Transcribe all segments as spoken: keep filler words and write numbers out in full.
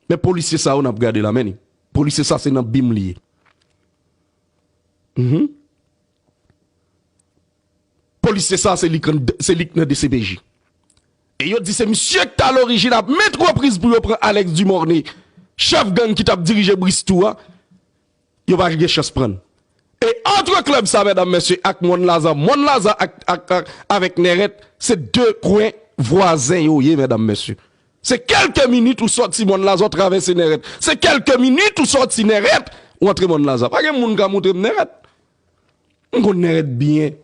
Men polisye sa yo n ap gade la, men ni. Polisye sa se nan bim li ye. Mhm. Polisye sa se li k an- se li k nan D C P J. E yo di se misye k t a lorijin a met repriz pou yo pran Alex Dumornay, chèf gang ki t ap dirije Bristou a. Yo pa gen chans pran. E antre klèb sa, medam, mesye, ak Mòn Laza, Mòn Laza ak, ak, ak, avèk Nèrèt, se de kwen vwazen yo ye, medam, mesye. Se kèlke minit ou sòti Mòn Laza, ou travèse Nèrèt. Se kèlke minit ou sòti Nèrèt, ou antre Mòn Laza. Pa gen moun ka montre m Nèrèt. M konn Nèrèt byen.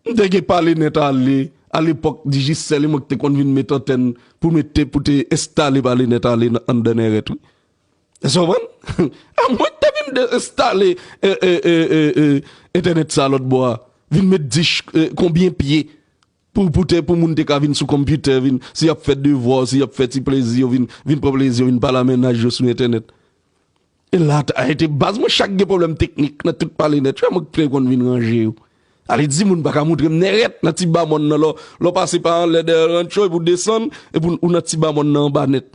M te gen Pale Nèt Ale, alepòk Digicel, e mwen ki te konn vin met antèn pou mete, pou te enstale Pale Nèt Ale nan, anndan Nèrèt, wi. Èske w konprann? A mwen ki te vin de, enstale, e, e, e, e, e, entènèt sa lòt bò a. Vin met dich, e, konbyen pye pou, pou te, pou moun te ka vin sou konpitè, vin, si y ap fè devwa, si y ap fè ti plezi yo, vin, vin pran plezi yo, vin pale a mennaj yo sou entènèt. E la, ta, e te baz mwen, chak gen pwoblèm teknik nan tout Pale Nèt, se mwen ki te konn vin ranje yo. Ale di moun pa ka montre m Nèrèt nan ti ba mòn nan, lè, lè w pase pa anlè dèyè rancho, epi w desann, epi w, ou nan ti ba mòn nan anba nèt.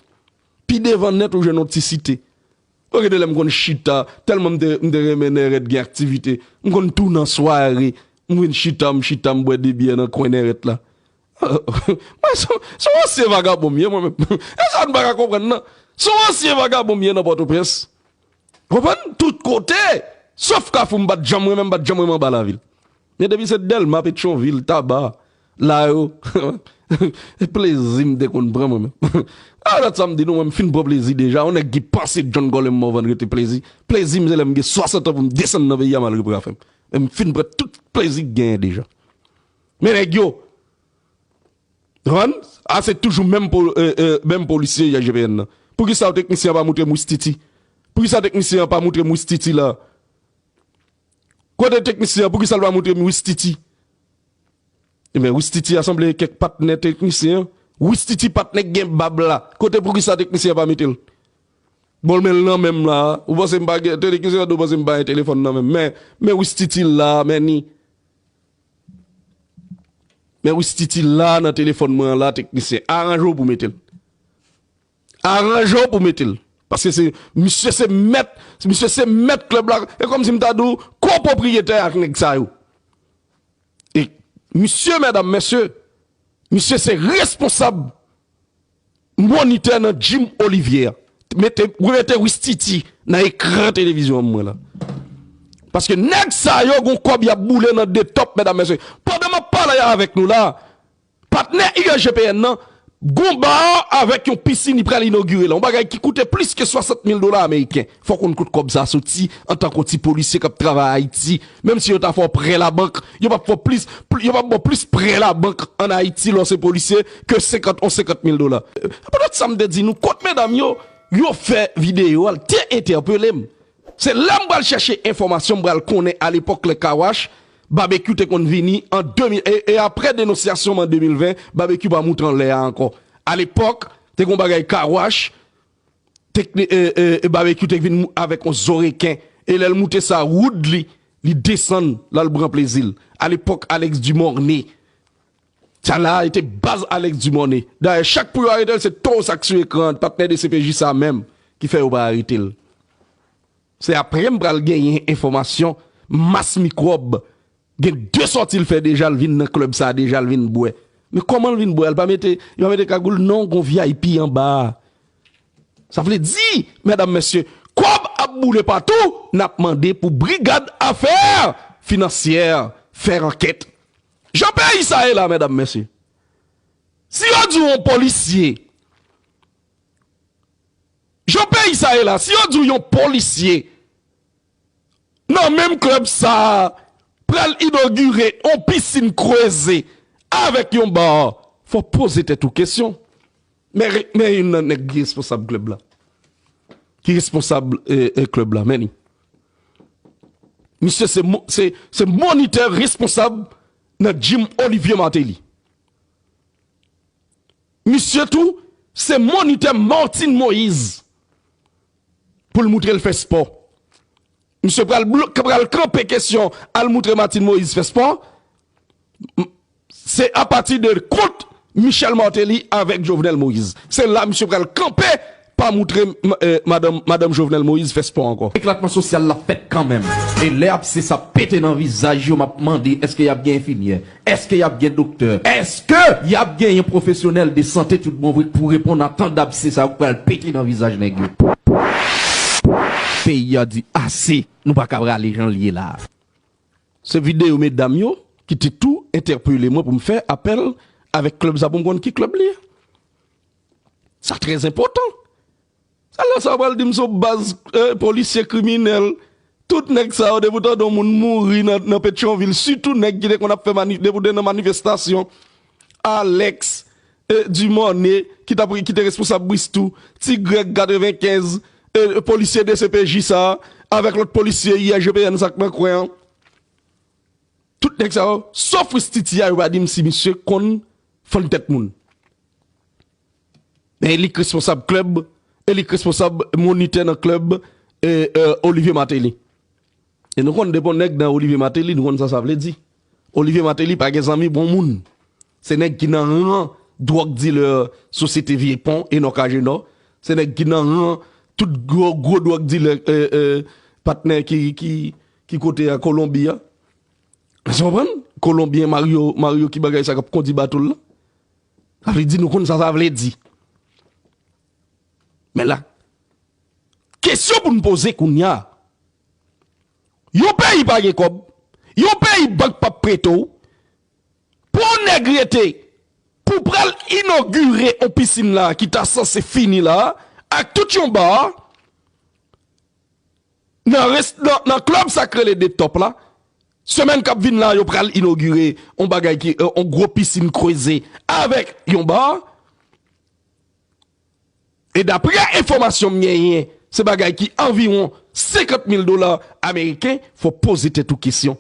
Pi devan nèt, ou jwenn yon ti site. Ou rete lè m konn chita, tèlman m te, m te renmen Nèrèt gen aktivite. M konn tounen sware, m vin chita, m chita, m bwè de byè nan kwen Nèrèt la. Mwen, se, se yon ansyen vagabon m ye, mwen menm. E sa nou pa ka konprann, nan. Se yon ansyen vagabon m ye nan Pòtoprens. Konprann? Tout kote. Sof Kafou, m pa t janm renmen, m pa t janm renmen anba lavil. Men depi se Dèlma, Petyonvil, Taba, la yo, e plezi m te konn pran, mwen menm. A, dat sa m di nou, mwen, m fin pran plezi deja. Yon nèg ki panse John Gollum Morvan rete plezi. Plezi m, se lè m gen swasant an pou m desann nan peyi a, m al repran afè m. Men m fin pran tout plezi k genyen deja. Men nèg yo, Konprann? A, se toujou menm po-, e, e, menm polisye I G P N nan. Poukisa teknisyen an pa montre m Wistiti? Poukisa teknisyen an pa montre m Wistiti la? Kote teknisyen an? Poukisa l pa montre m Wistiti? Ebyen, Wistiti a sanble kèk patnè teknisyen an. Wistiti patnè k gen bab la. Kote, poukisa teknisyen an pa mete l? Bon, men l nan men m la. Ou panse m pa gen, teknisyen an, ou panse m pa gen telefòn nan men m? Men, men Wistiti la, men ni. Men Wistiti la nan telefòn mwen an la, teknisyen. Aranje w pou mete l. Aranje w pou mete l. Paske se, misye se mèt, misye se mèt klèb la. E kòmsi m ta di w, kopwopriyetè ak nèg sa yo. E misye, medam, mesye, misye se responsab monitè nan gym Olivier a. Mete, remete Wistiti nan ekran televizyon an mwen la. Paske nèg sa yo gon kòb y ap boule nan de top, medam, mesye. Pandan m ap pale avèk nou la, patnè I G P N nan, gon bar avèk yon pisin li pral inogire la. Yon bagay ki koute plis ke swasant mil dola ameriken. Fò w konn kot kòb sa soti antanke yon ti polisye k ap travay Ayiti. Menm si yo ta fè w prè labank, yo p ap fè w plis, pli-, yo p ap ba w plis prè labank ann Ayiti lè w se polisye ke senkant, yon senkant mil dola. Poutèt sa m te di nou, kot medam yo, yo fè videyo a, l te entèpele m. Se la m pral chèche enfòmasyon, m pral konnen alepòk lè Kawash, Babekyou te konn vini an de mil, e, e apre denonsyasyon m an de mil ven, Babekyou pa moute anlè a ankò. Alepòk, te gon bagay Kawash, te, e, e, e Babekyou te vin mou-, avèk yon zo reken. E lè l moute sa wood li, li desann, l al pran plezi l. Alepòk Alex Dumornay. Sa la a, e te baz Alex Dumornay. Dayè, chak pou yo arete l, se towo sa k sou ekran an, patnè D C P J sa menm ki fè yo pa arete l. Se apre m pral genyen enfòmasyon, mas mikwòb. Gen de sòti l fè deja, l vin nan klèb sa a deja, l vin bwè. Men kòman l vin bwè a? L pa mete, yo pa mete kagoul non, gon V I P anba a. Sa vle di, medam, mesye, kòb ap boule patou, n ap mande pou Brigad Afè Finansyè fè ankèt. Jan peyi sa ye la, medam, mesye, si yo di w yon polisye, jan peyi sa ye la, si yo di w yon polisye nan menm klèb sa a pral inogire yon pisin kreze avèk yon bar, fò w poze tèt ou kesyon. Men, men youn nan nèg ki responsab klèb la. Ki responsab, e, e, klèb la, men li. Misye se mo-, se, se monitè responsab nan gym Olivier Martelly. Misye tou, se monitè Martine Moïse pou l moutre l fè spò. Misye pral blo-, pral kanpe kesyon al moutre Martine Moïse fè spò. M-, se apati de kont Michel Martelly avèk Jovenel Moïse. Se la misye pral kanpe pa moutre m- eh, madanm, madanm Jovenel Moïse fè spò ankò. Eklatman sosyal la fèt kanmenm. E lè abse sa pete nan vizaj yo, m ap mande, èske y ap gen enfimyè? Èske y ap gen doktè? Èske y ap genyen pwofesyonèl de sante tout bon vre pou reponn a tan dabse sa yo k pral pete nan vizaj nèg yo? Peyi a di ase, nou pa ka prale jan l ye la. Se videyo medam yo ki te tou entèpele mwen pou m fè apèl avèk klèb sa pou m konn ki klèb li ye. Sa trè enpòtan. Sa lè sa w pral di m se yon baz eh, polisye kriminèl. Tout nèg sa yo, depi w tande yon moun mouri nan, nan Petyonvil, sitou nèg ki te konn ap fè mani, depi w te nan manifestasyon, Alex, eh, Dumornay, ki t ap ki te responsab Bristou, Ti Grèg katrevenkenz, eh, polisye D C P J sa, avèk lòt polisye I G P N sa k nan kwen an. Tout nèg sa yo, sof Ristiti a, yo pa di m si misye konn fann tèt moun. Men li k responsab klèb, e li k responsab monitè nan klèb, e, e, Olivier Martelly. E nou konn depi yon nèg nan Olivier Martelly, nou konn sa sa vle di. Olivier Martelly pa gen zanmi bon moun. Se nèg ki nan ran dwòg dilè sosyete Vye Pon e Nò Kajenò. Se nèg ki nan ran tout gwo, gwo dwòg dilè, e, e, patnè ki, ki, ki kote a Kolonbi a. Èske w konprann? Kolonbyen Mario, Mario ki bagay sa k ap kondi bato l lan. Sa vle di nou konn sa sa vle di. Men la, kesyon pou n poze kounye a. Yon peyi pa gen kòb, yon peyi bank p ap prete w, pou yon nèg rete pou pral inogire yon pisin la ki ta sanse fini la, ak tout yon ba, nan, res, nan, nan klèb sa k rele The Top la, semèn k ap vin la, yo pral inogire yon bagay ki, yon gwo pisin kreze avèk yon ba. E daprè enfòmasyon m genyen, se bagay ki anviwon senkant mil dola ameriken, fò w poze tèt ou kesyon.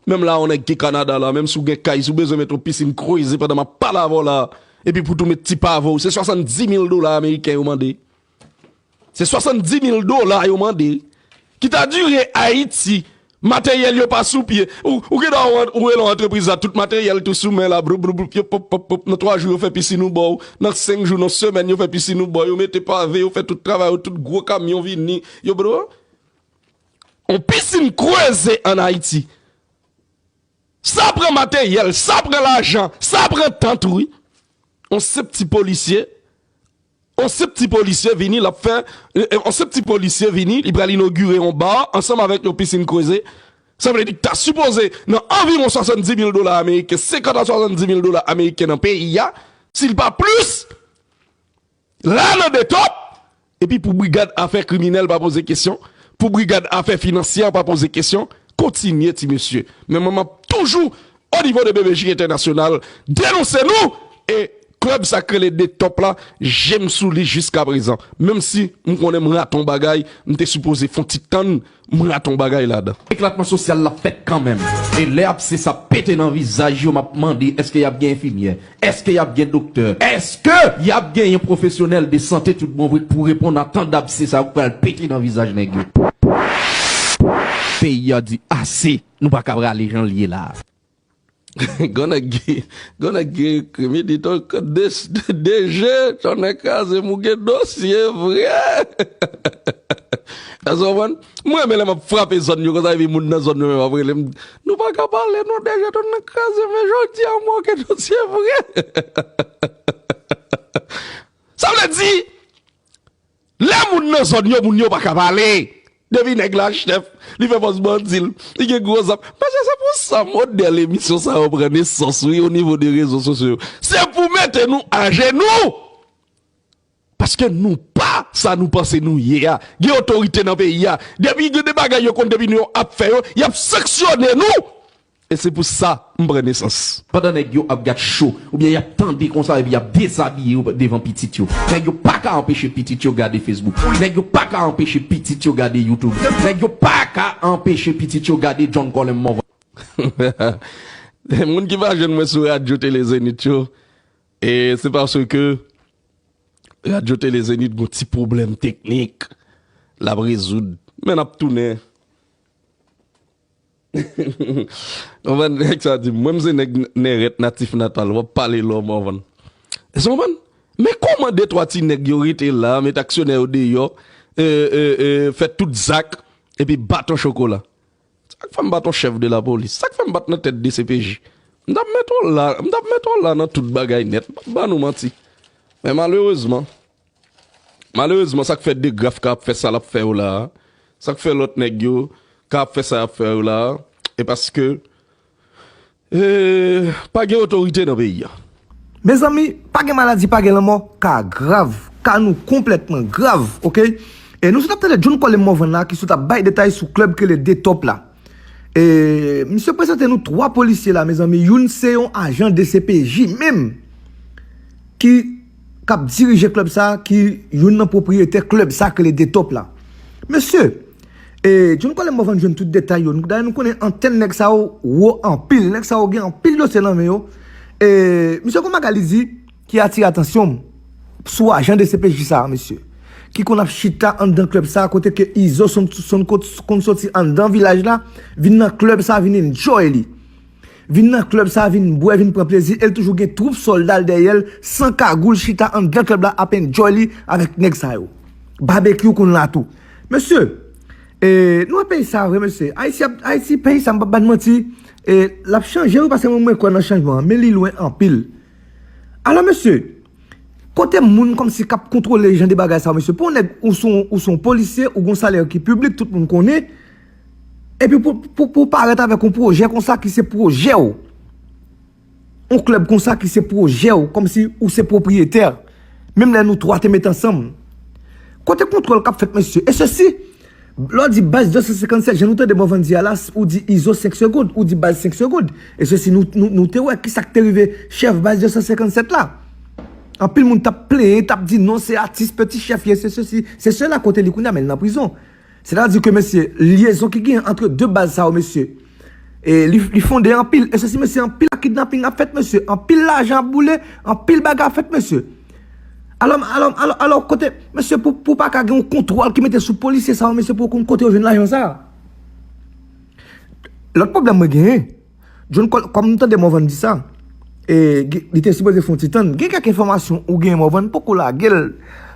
Menm la, yon nèg ki Kanada la, menm si w gen kay, si w bezwen met yon pisin kreze pandan m ap pale avè w la, epi pou tou met ti pave w, se swasanndis mil dola ameriken yo mande. Se swasanndis mil dola yo mande. Ki ta dire Ayiti, materyèl yo pa sou pye. Ou, ou gen dwa ou, ou rele yon antrepriz la, tout materyèl tou sou men la, bloup, bloup, bloup, yo pop, pop, pop, nan twa jou yo fè pisin ou ba w, nan senk jou, nan semèn yo fè pisin ou ba w, yo mete pave, yo fè tout travay, yo tout gwo kamyon vini, yo bro. On pisin kreze ann Ayiti. Sa pran materyèl, sa pran lajan, sa pran tan tou, wi. On senp ti polisye, on senp ti polisye vini, l ap fè, eh, eh, on senp ti polisye vini, li pral inogire yon ba ansanm avèk yon pisin kreze. Sa vle di ki ta sipoze nan anviwon swasanndis mil dola ameriken, senkant a swasanndis mil dola ameriken nan peyi a, si l pa plis. La nan The Top, epi pou brigad afè kriminèl pa poze kesyon, pou brigad afè finansyè pa poze kesyon, kontinye ti mesye. Men mwen m ap toujou o nivo de B B J entènasyonal denonse nou e klèb sa k rele The Top la, je m sou li jiskaprezan. Menm si m konnen m rate yon bagay, m te sipoze fè yon ti tann, m rate yon bagay ladan. Eklatman sosyal la fèt kanmenm. E lè abse sa pete nan vizaj yo, m ap mande èske y ap gen enfimyè? Èske y ap gen doktè? Èske y ap genyen pwofesyonèl de sante tout bon vre pou reponn a tan dabse sa yo k pral pete nan vizaj nèg yo? Peyi a di ase, nou pa ka prale jan l ye la. Gon nèg ki, gon nèg ki ekri m, li di, "Ton, de, de, D G, tonnè kraze m, ou gen dosye vre." Èske w konprann? Mwen renmen lè m ap frape zòn yo konsa, epi moun nan zòn yo menm ap rele m, "Nou pa ka pale non, D G, tonnè kraze, men jodi a mwen gen dosye vre." Sa vle di, lè moun nan zòn yo, moun yo pa ka pale. Depi nèg la chèf, li fè fòs bandi l, li gen gwo zam. Mesye, se pou sa modèl emisyon sa yo pran nesans, wi, o nivo de rezo sosyo yo. Se pou mete nou ajenou. Paske nou pa sa nou panse nou ye a. Gen otorite nan peyi a. Depi gen de bagay yo konn, depi nou ap fè yo, y ap sanksyone nou. E se pou sa m pran nesans. Pandan nèg yo ap gad cho, oubyen y ap tande konsa epi y ap dezabiye yo devan pitit yo, nèg yo pa ka anpeche pitit yo gade Facebook. Nèg yo pa ka anpeche pitit yo gade YouTube. Nèg yo pa ka anpeche pitit yo gade John Colem Morvan. Moun ki pa jwenn mwen sou Radyo Tele Zenith yo, e se paske Radyo Tele Zenith gon ti pwoblèm teknik l ap rezoud. Men n ap tounen. Konprann? Nèg sa di, "Mwen, m se nèg n- Nèrèt, natif natal, w ap pale lò, Morvan." Èske w konprann? Men kòman de twa ti nèg yo rete la, met aksyonè yo deyò, e, e, e, fè tout zak, epi bat yon chokola? Sa k fè m bat yon chèf de lapolis? Sa k fè m bat nan tèt D C P J? M t ap mete w la, m t ap mete w la nan tout bagay nèt. M p ap ban nou manti. Men malerezman, malerezman, sa k fè Degraf ka ap fè sa l ap fè yo la a, sa k fè lòt nèg yo ka ap fè sa y ap fè yo la a, e paske, e, pa gen otorite nan peyi a. Mezanmi, pa gen maladi, pa gen lanmò, ka grav, ka nou konplètman grav, oke? E nou sot ap tande John Colem Morvan la ki sot ap bay detay sou klèb ki rele De Top la. E misye prezante nou twa polisye la, mezanmi, youn se yon ajan D C P J menm ki k ap dirije klèb sa, ki youn nan pwopriyetè klèb sa ki rele De Top la. Mesye, e, John Colem Morvan jwenn tout detay yo. Dayè, nou konnen antèn nèg sa yo wo anpil. Nèg sa yo gen anpil dosye nan men yo. E misye gon bagay li di ki atire atansyon m sou ajan D C P J sa a, mesye, ki konn ap chita anndan klèb sa a, kote ke Izo sonn, sonn kot, konn soti anndan vilaj la, vin nan klèb sa a, vin enjoy li. Vin nan klèb sa a, vin bwè, vin pran plezi, e l toujou gen twoup sòlda l dèyè l, san kagoul, chita anndan klèb la, ap enjoy li avèk nèg sa yo. Babekyou konn la tou. Mesye, e, nou wè peyi sa a vre, mesye. Ayiti ap, Ayiti, peyi sa a, m p ap ba n manti, e, l ap chanje, wi, paske mwen, mwen kwè nan chanjman an, men li lwen anpil. Alò, mesye, kote moun kòmsi k ap kontwole jan de bagay sa yo, mesye? Pou yon nèg, ou se yon, ou se yon polisye, ou gen yon salè ki piblik, tout moun konnen, epi pou, pou, pou w parèt avèk yon pwojè konsa ki se pwojè w, yon klèb konsa ki se pwojè w, kòmsi ou se pwopriyetè, menm lè nou twa te met ansanm. Kote kontwòl k ap fèt, mesye? E sesi, lè w di baz de san senkannsèt, jan nou tande Morvan di a la, ou di Izo senk segonn, ou di baz senk segonn. E sesi, nou, nou, nou te wè ki sa k te rive chèf baz de san senkannsèt la. Anpil moun t ap plenyen, t ap di non, se atis peti chèf ye, se sesi, se sela, kote li kounye a, men l nan prizon. Sètadi ke, mesye, lyezon ki genyen ant de baz sa yo, mesye, e li, li fonde anpil. E sesi, mesye, anpil kidnaping ap fèt, mesye. Anpil lajan ap boule, anpil bagay ap fèt, mesye. Alò, alò, alò, alò, kote, mesye, pou, pou pa ka gen yon kontwòl ki mete sou polisye sa yo, mesye, pou yo konn kote yo jwenn lajan sa a. Lòt pwoblèm mwen genyen, John Col-, kòm m tande Morvan di sa, e, ge-, li te sipoze fè yon ti tann. Gen kèk enfòmasyon ou gen, Morvan, poko lage l.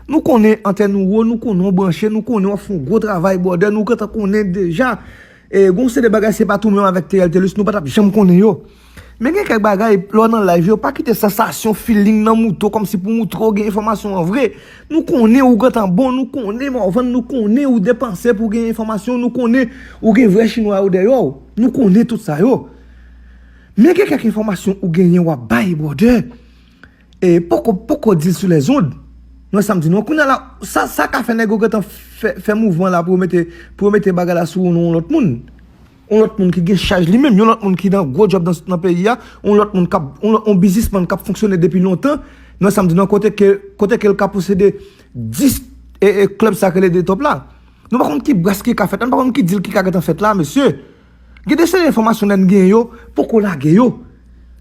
Nou konnen antèn ou wo, nou konnen w branche, nou konnen w ap fè yon gwo travay, brother, nou gentan konnen deja. E, gon seri de bagay, se pa tou menm avèk Theriel Thelus, nou pa t ap janm konnen yo. Men gen kèk bagay, lè w nan live yo, pa kite sansasyon, feeling nan moute w, kòmsi pou moutre w gen enfòmasyon an vre. Nou konnen ou gentan bon, nou konnen Morvan, nou konnen ou depanse pou w gen enfòmasyon, nou konnen ou gen vrè chinwa yo dèyè w. Nou konnen tout sa yo. Men gen kèk enfòmasyon ou genyen w ap bay, brother. E poko, poko di l sou lèzond. Nou wè sa m di nou an. Kounye a la, sa, sa ka fè nèg yo gentan fè, fè mouvman la pou yo mete, pou yo mete bagay la sou ou, non, yon lòt moun. Yon lòt moun ki gen chaj li menm, yon lòt moun ki nan gwo djòb nan, nan peyi a, yon lòt moun k ap, yon lòt, yon biznismann k ap fonksyone depi lontan, nan sa m di nan kote ke, kote ke l ka posede dis, e, e, klèb sa k rele De Top la. Nou pa konn ki bras ki ka fèt, nou pa konn ki dil ki ka gentan fèt la, mesye. Gen de seri enfòmasyon lè n gen yo, poko lage yo.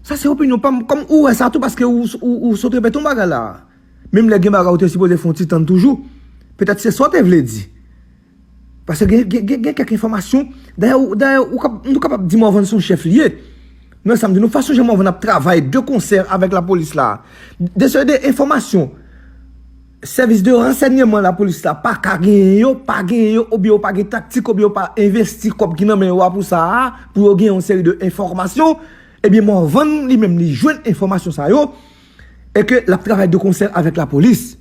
Sa se opinyon pa m, kòm ou wè sa tou, paske ou, ou, ou sot repete yon bagay la. Menm lè gen bagay ou te sipoze fè yon ti tann toujou. Petèt se sa w te vle di. Paske gen, gen, gen, gen kèk enfòmasyon. Dayè, ou, dayè ou kap-, nou kapab di Morvan se yon chèf li ye. Nou wè sa m di nou, fason jan Morvan ap travay de konsè avèk lapolis la. De seri de enfòmasyon sèvis de ransèyman lapolis la pa ka genyen yo, pa genyen yo, oubyen yo pa gen taktik, oubyen yo pa envesti kòb ki nan men yo a pou sa a, pou yo gen yon seri de enfòmasyon. Ebyen, Morvan li menm li jwenn enfòmasyon sa yo, e ke l ap travay de konsè avèk lapolis.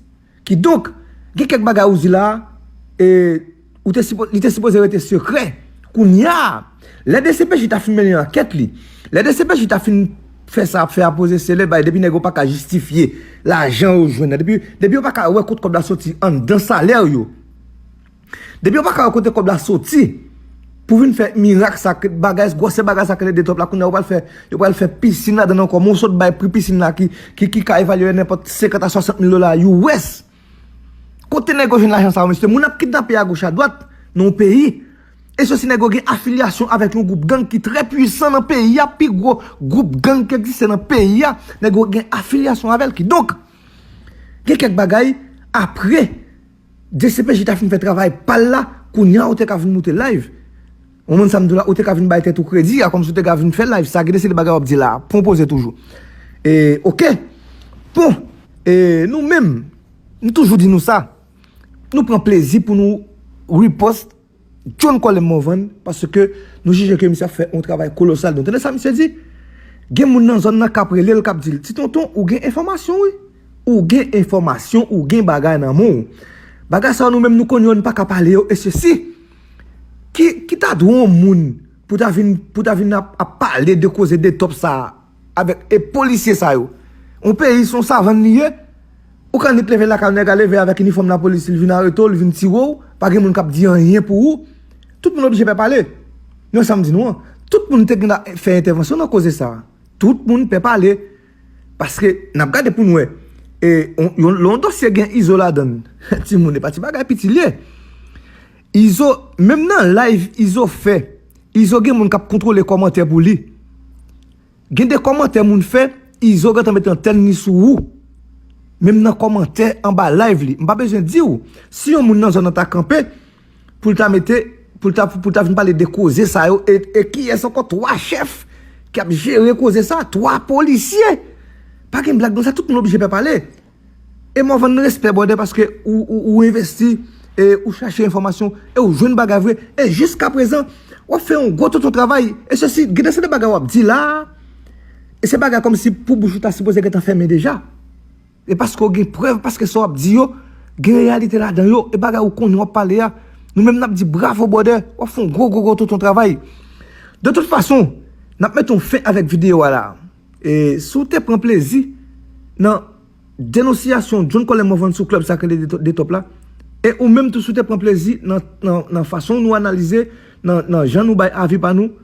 Kidonk, gen kèk bagay ou di la, e, ou te sipo-, li te sipoze rete sekrè. Kounye a, lè D C P J ta fin mennen ankèt li, lè D C P J ta fin fè sa ap fè a, poze sele bay, depi nèg yo pa ka jistifye lajan yo jwenn nan, depi, depi yo pa ka wè kot kòb la soti anndan salè yo, depi yo pa ka wè kote kòb la soti pou vin fè mirak sa, ke bagay, gwosè bagay sa k rele De Top la, kounye a yo pral fè, yo pral fè pisin ladan l ankò. Men w sot bay pri pisin la ki, ki, ki ka evalye nenpòt senkant a swasant mil dola U S. Kote nèg yo jwenn lajan sa yo, mesye? Moun ap kidnape agoch adwat nan yon peyi. E sesi nèg yo gen afilyasyon avèk yon gwoup gang ki trè pwisan nan peyi a, pi gwo gwoup gang ki egziste nan peyi a, nèg yo gen afilyasyon avè l. Kidonk, gen kèk bagay, apre D C P J ta fin fè travay pa l la, kounye a ou te ka vin moute live. Ou konprann sa m di w la, ou te ka vin bay tèt ou kredi a, kòmsi ou te ka vin fè live sa, gen de seri de bagay w ap di la, pran poze toujou. E, oke. Bon, E nou menm, m toujou di nou sa, nou pran plezi pou nou repost John Colem Morvan, paske nou jije ke misye ap fè yon travay kolosal. Nou tande sa misye di? Gen moun nan zòn nan k ap rele l, k ap di l, "Ti tonton, ou gen enfòmasyon, wi. Ou gen enfòmasyon, ou gen bagay nan men w." Bagay sa yo, nou menm, nou konn yo, nou pa ka pale yo, e sesi. Ki, ki ta dwe yon moun pou ta vin, pou ta vin ap, ap pale de koze de top sa a avèk e polisye sa yo? Yon peyi, se yon savann li ye. Ou ka nèk leve lakay, nèg a leve avèk inifòm lapolis, li vin arete w, li vin tire w, pa gen moun k ap di anyen pou ou. Tout moun oblije pè pale. Men sa m di nou an, tout moun te gen a fè entèvansyon nan koze sa a. Tout moun pè pale. Paske n ap gade pou n wè. E yon, yon, yon dosye gen Izo ladan l. Timoun, e pa ti bagay piti l ye. Izo, menm nan live Izo fè, Izo gen moun k ap kontwole kòmantè pou li. Gen de kòmantè moun fè, Izo gentan mete antèn li sou ou. Menm nan kòmantè anba live li. M pa bezwen di w, si yon moun nan zòn nan ta kanpe, pou l ta mete, pou l ta, pou l ta vin pale de koze sa yo, e, e kiyès ankò? Twa chèf k ap jere koze sa, twa polisye. Pa gen blag nan sa, tout moun oblije pè pale. E Morvan, respè, brother, paske ou, ou, ou envesti, e ou chache enfòmasyon, e ou jwenn bagay vre, e jiskaprezan, w ap fè yon gwo tonton travay, e sesi, gen de se de bagay w ap di la, e se bagay kòmsi pou bouch ou ta sipoze gentan fèmen deja. E paske w gen prèv, paske sa w ap di yo, gen reyalite ladan yo, e bagay ou konnen w ap pale a, nou menm n ap di bravo, brother, w ap fè yon gwo, gwo, gwo tonton travay. De tout fason, n ap mete yon fen avèk videyo a la. E si w te pran plezi nan denonsiyasyon John Colem Morvan sou klèb sa k rele De Top la, e ou menm tou si w te pran plezi nan, nan, nan fason nou analize, nan, nan jan nou bay avi pa nou,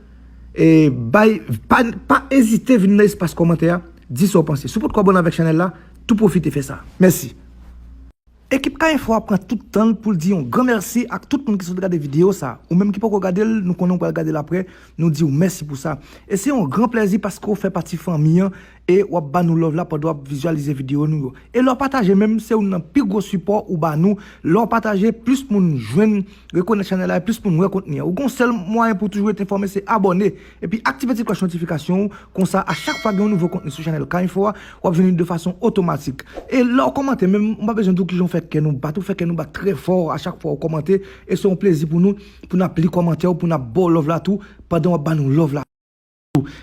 e bay, pa, pa ezite vin nan espas kòmantè a, di sa w panse. Si w potko abòne avèk chanèl la, tou pwofite fè sa. Mèsi. Ekip K Info a pran tout tan l pou l di yon gran mèsi ak tout moun ki sot gade videyo sa. Ou menm ki poko gade l, nou konnen w pral gade l apre, nou di w mèsi pou sa. E se yon gran plèzi paske w fè pati fanmi an e w ap ba nou love la pandan w ap vizyalize videyo nou yo. E lè w pataje menm, se youn nan pi gwo sipò ou ba nou. Lè w pataje, plis moun jwenn rekonèt chanèl la, e plis moun wè kontni an. Ou gon sèl mwayen pou toujou rete enfòme, se abòne. Epi aktive ti klòch notifikasyon ou, konsa a chak fwa gen yon nouvo kontni sou chanèl K Info a, w ap jwenn li de fason otomatik. E lè w kòmante menm, m pa bezwen di w kijan w fè kè nou bat, ou fè kè nou bat trè fò a chak fwa w kòmante, e se yon plezi pou nou, pou n ap li kòmantè w, pou n ap ba w love la tou, pandan w ap ba nou love la.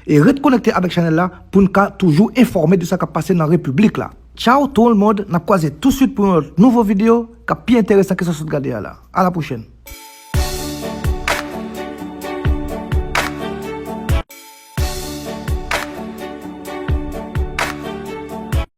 E ret konekte avèk chanèl la pou n ka toujou enfòme de sa k ap pase nan repiblik la. Tchao tout le monde, n ap kwaze touswit pou yon lòt nouvo videyo k ap pi enteresan ke sa w sot gade a la. A la pwochèn.